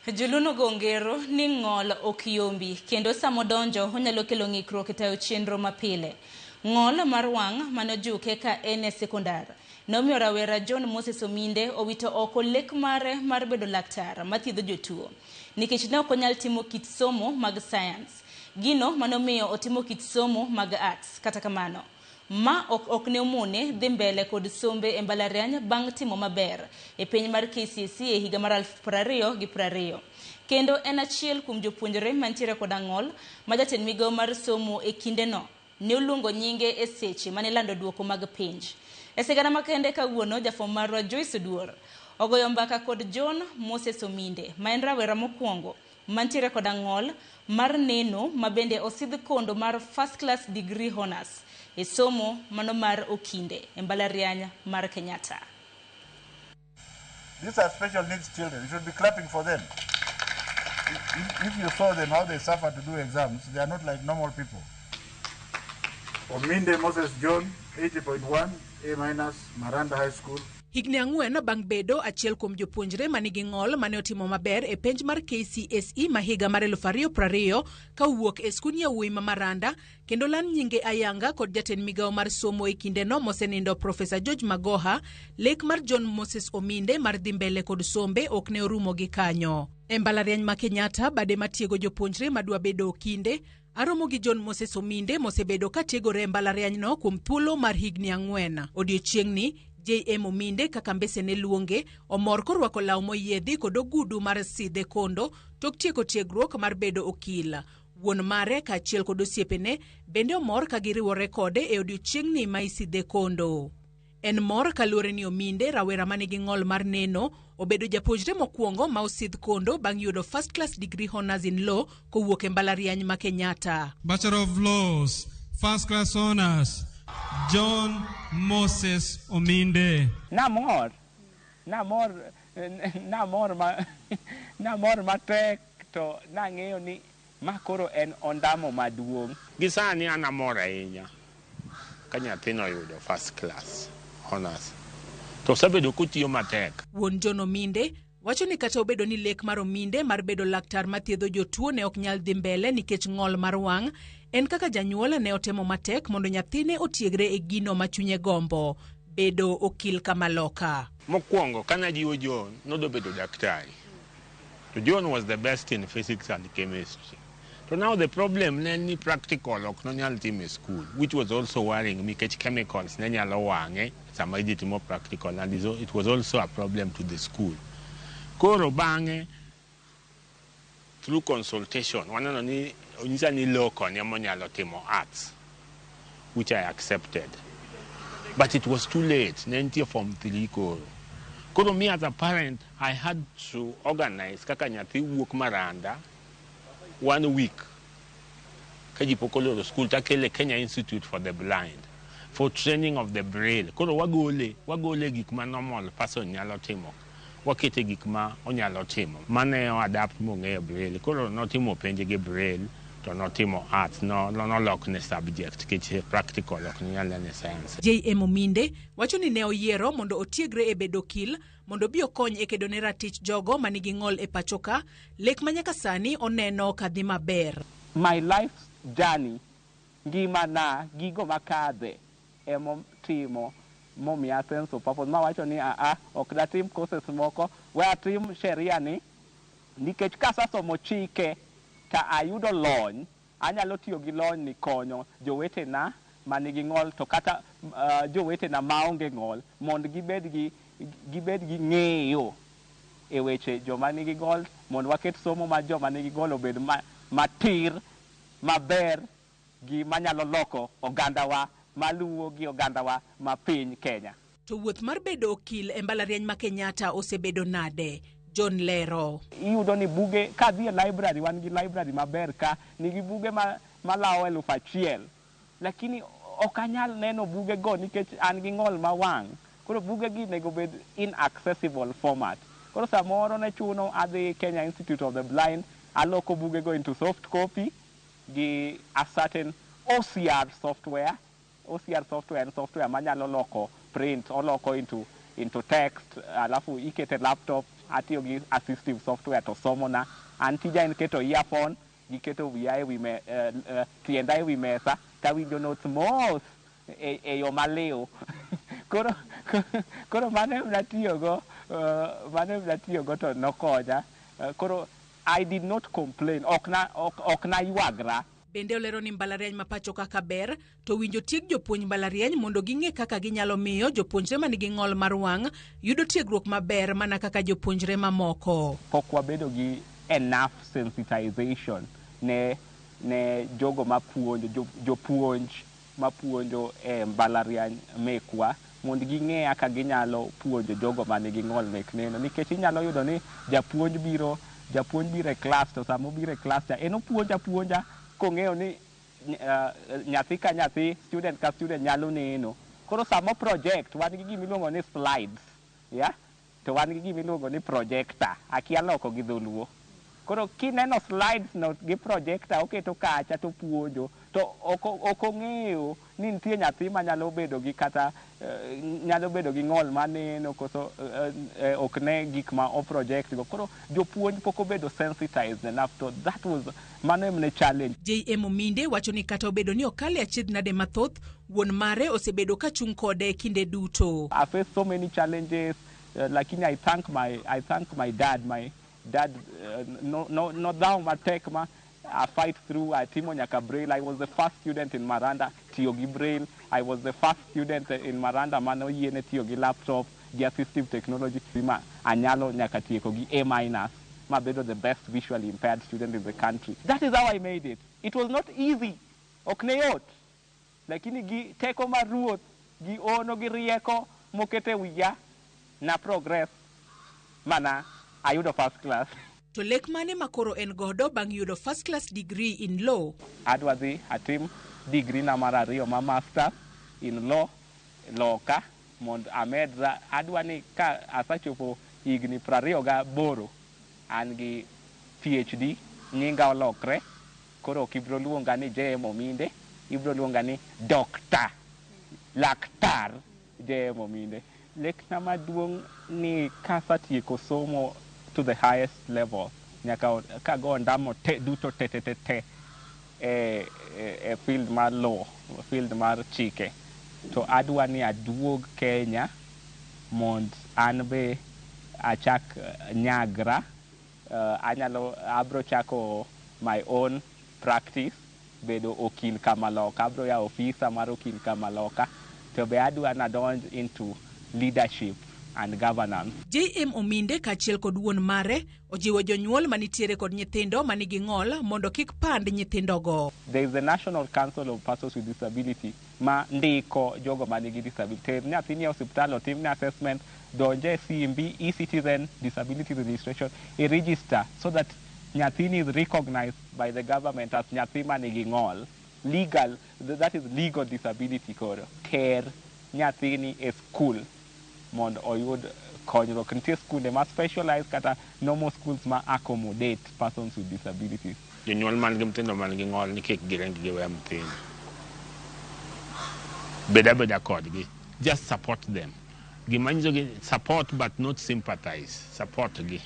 Joluo nogo ngero ni ng'ol ok yombi kendo samodonjo onyalo kelo ng'ikruok e tayo chenro mapile. Ng'ol mar wang' mane ojuke ka en e sekondar nomiyo rawera John Moses Ominde owito oko lek mare mar bedo laktar mathiedho jotuo nikech ne ok onyal timo kit somo mag sayans. Gino manomiyo otimo kit somo mag arts. Kata kamano, ma ok ne omone dhi mbele kod sombe e mbalariany bang' timo maber e piny mar KCSE e higa mar 2020. Kendo en achiel kuom jopuonjre mantiere koda ng'ol ma jatend migawo mar somo e kindeno ne oluongo nyinge e seche mane ilando duoko mag penj. E sigana makende kawuono, jafwambo marwa Joyce Oduor ogoyo mbaka kod John Moses Ominde ma en rawera mokwongo mantiere koda ng'ol mar neno ma bende osidh kondo mar first class degree honors e somo mano mar okinde e mbalariany mar Kenyatta. These are special needs children. You should be clapping for them. If you saw them, how they suffer to do exams, they are not like normal people. Ominde Moses John, 80.1, A minus, Maranda High School. Higni 4 bang' bedo achiel kuom jopuonjre manigi ng'ol mane otimo maber e penj mar KCSE ma higa mar 2020 ka owuok e skund yawuoyi ma Maranda kendo lan nyinge ayanga kod jatend migawo mar somo e kindeno mosenindo Profesa George Magoha, lek mar John Moses Ominde mar dhi mbele kod sombe ok ne orumo gi kanyo. E mbalariany ma Kenyatta, bade matiego jopuonjre madwa bedo okinde, aromo gi John Moses Ominde mosebedo ka tiegore e mbalarianyno kuom thuolo mar higni 4. Odiochieng'ni, JM Ominde kaka mbese ne luonge, omor korwako law moyiedhi kod ogudu mar sidhe kondo tok tieko tiegruok mar bedo okil. Wuon mare kaachiel kod osiepene bende omor ka giriwore kode e odiochieng'ni ma isidhe kondo. En mor kaluwore ni Ominde, rawera manigi ng'ol mar neno, obedo japuonjre mokwongo ma osidh kondo bang' yudo first class degree honors in law kowuok e mbalariany ma Kenyatta. Bachelor of Laws, First Class Honors, John Moses Ominde. Namor, namor, namor ma, namor matek to nang'eyo ni ma koro en ondamo maduong'. Gi sani an amor ahinya ka nyathino oyudo first class honors. To osebedo kotiyo matek. Wuon John Ominde wacho ni kata obedo ni lek mar Ominde mar bedo laktar mathiedho jotuo ne ok nyal dhi mbele nikech ng'ol mar wang', en kaka janyuol ne otemo matek mondo nyathine otiegre e gino ma chunye gombo, bedo okil kamaloka. Mokwongo kana jiwo John nodwa bedo daktari. To John was the best in physics and chemistry. To now the problem ne ni practical ok nonyal timo e school, which was also worrying me nikech chemicals ne nyalo wang'e sama idhi timo practical, and it was also a problem to the school. Koro bang'e through consultation waneno ni onyisa ni law koni ema onyalo timo arts, which I accepted. But it was too late. Ne nitie form 3 koro. Koro me as a parent, I had to organize kaka nyathi wuok Maranda one week ka ji pok oloro school takele Kenya Institute for the Blind for training of the braille. Koro wagole gik ma normal person nyalo timo, wakete gik ma onyalo timo. Mane o adapt mong'eyo braille. Koro notimo penj gi braille to notimo arts, no nolokne subject nikech practical ok nyal nene science. JM Ominde wacho ni ne oyiero mondo otiegre e bedo okil mondo obi okony e kedo ne ratich jogo manigi ng'ol e pacho ka, lek ma nyaka sani oneno ka dhi maber. My life journey, ngimana, gigo makadhe emotimo momiya sense of purpose. Mawacho ni aa, ok datim courses moko, we atim sheria ni, nikech kasasomo chike to ayudo lony, anyalo tiyo gi lony ni konyo jowetena manigi ng'ol to kata jowetena maonge ng'ol mondo gibed gi ng'eyo e weche joma nigi ng'ol, mondo waket somo mar joma nigi ng'ol obed matir, maber gi manyalo loko ogandawa maluwo gi ogandawa ma piny Kenya. To wuoth mar bedo okil e mbalariany ma Kenyatta osebedo nade? John lero. Iyudo ni buge, kadhi e library, wan gi library maber ka, nigi buge malawo 1000. Lakini ok anyal neno buge go nikech an gi ng'ol ma wang'. Koro buge gi onego bed in accessible format. Koro samoro ne chuno adhi Kenya Institute of the Blind, aloko buge go into soft copy gi a certain OCR software. OCR software en software manyalo loko print, oloko into text, alafu ikete laptop. atiyo gi assistive software to somona. An tija en keto earphone gi keto wiya ewi me, tienda ewi mesa tawinjo notes mos e yo maliw. Koro mano ema natiyogo, mano ema natiyogo to nokonya. Koro I did not complain, ok naywagra. Bende olero ni mbalariany ma pacho kaka ber to winjo tieg jopuonj mbalariany mondo ging'e kaka ginyalo miyo jopuonjre manigi ng'ol mar wang' yudo tiegruok maber mana kaka jopuonjre mamoko. Pok wabedo gi enough sensitization ne jogo mapuonjo, jopuonj mapuonjo e mbalariany mekwa mondo ging'e kaka ginyalo puonjo jogo manigi ng'ol mek neno, nikech inyalo yudo ni japuonj biro e klas, to sama obiro e klas cha en opuonjo apuonja kong'eyo ni nyathi ka nyathi, student ka student nyalo neno. Koro sama project, wan gi gima iluongo ni slides, yeah? To wan gi gima iluongo ni projector, akia loko gi dholuo. Koro kineno slides no gi projector oketo kacha to puonjo, to ok ong'eyo ni nitie nyathi manyalo bedo gi kata nyalo bedo gi ng'ol maneno koso ok ne gik ma o project go. Koro jopuonj pok obedo sensitized enough, to that was mano emne challenge. JM Ominde wacho ni kata obedo ni okale achiedh nade mathoth, wuon mare osebedo ka chung' kode kinde duto. I faced so many challenges, lakini I thank my dad. My dad no dhaw matek ma I fight through. Atimo nyaka braille. I was the first student in Maranda tiyo gi braille. I was the first student in Maranda mano yiene tiyo gi laptop gi assistive technology. Ma anyalo nyaka tieko gi A minus, ma bedo the best visually impaired student in the country. That is how I made it. It was not easy. Ok ne yot. Lakini gi teko mar ruoth, gi ono gi rieko mokete wiya na progress mana ayudo first class. To lek mane makoro en godo bang' yudo first class degree in law? Adwa dhi atim degree na mar ariyo ma master in law loka mondo amedra. Adwa ni ka asachopo higni 28 an gi PhD, nyinga olokre. Koro ok ibro luonga ni JM Ominde, ibro luonga ni Doctor Laktar JM Ominde. Lekna maduong' ni kasatieko somo to the highest level, nyaka kago ndamo te duto te te te te e field mar law, field mar chike, to adwa ni aduog Kenya mond an be achak nyagra. Anyalo abro chako my own practice, bedo okil kamaloka, abro ya ofisa mar okil kamaloka, to be adwa nadonj into leadership and governance. JM Ominde kaachiel kod wuon mare ojiwo jonyuol manitiere kod nyithindo manigi ng'ol mondo kik pand nyithindogo. There is the National Council of Persons with Disability ma ndiko jogo manigi disability. Ter nyathini e osiptal otimne assessment, donje CMB e-Citizen Disability Registration, i register so that nyathini is recognized by the government as nyathi manigi ng'ol. Legal, that is legal disability. Koro ter nyathini e school mondo oyud konyruok. Nitie skunde ma specialized kata normal schools ma accommodate persons with disabilities. Jonyuol man gi nyithindo man gi ng'ol ni kik giring giwe nyithindo. Bed abeda kodgi. Just support them. Gima nyiso gi support but not sympathize. Support gi.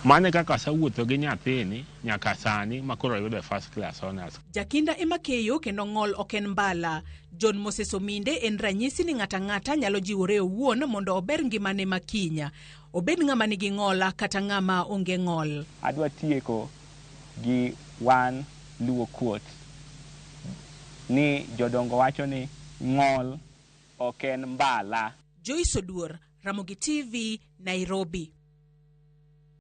Mane kaka asewuotho gi nyathini nyaka sani makoro ayudo first class honors. Jakinda ema keyo kendo ng'ol ok en mbala. John Moses Ominde en ranyisi ni ng'ata ng'ata nyalo jiwore owuon mondo ober ngimane makinya. Obed ng'ama nigi ng'ola kata ng'ama onge ng'ol. Adwa tieko gi one Luo quote ni jodongo wacho ni ng'ol ok en mbala. Joyce Oduor, Ramogi TV, Nairobi.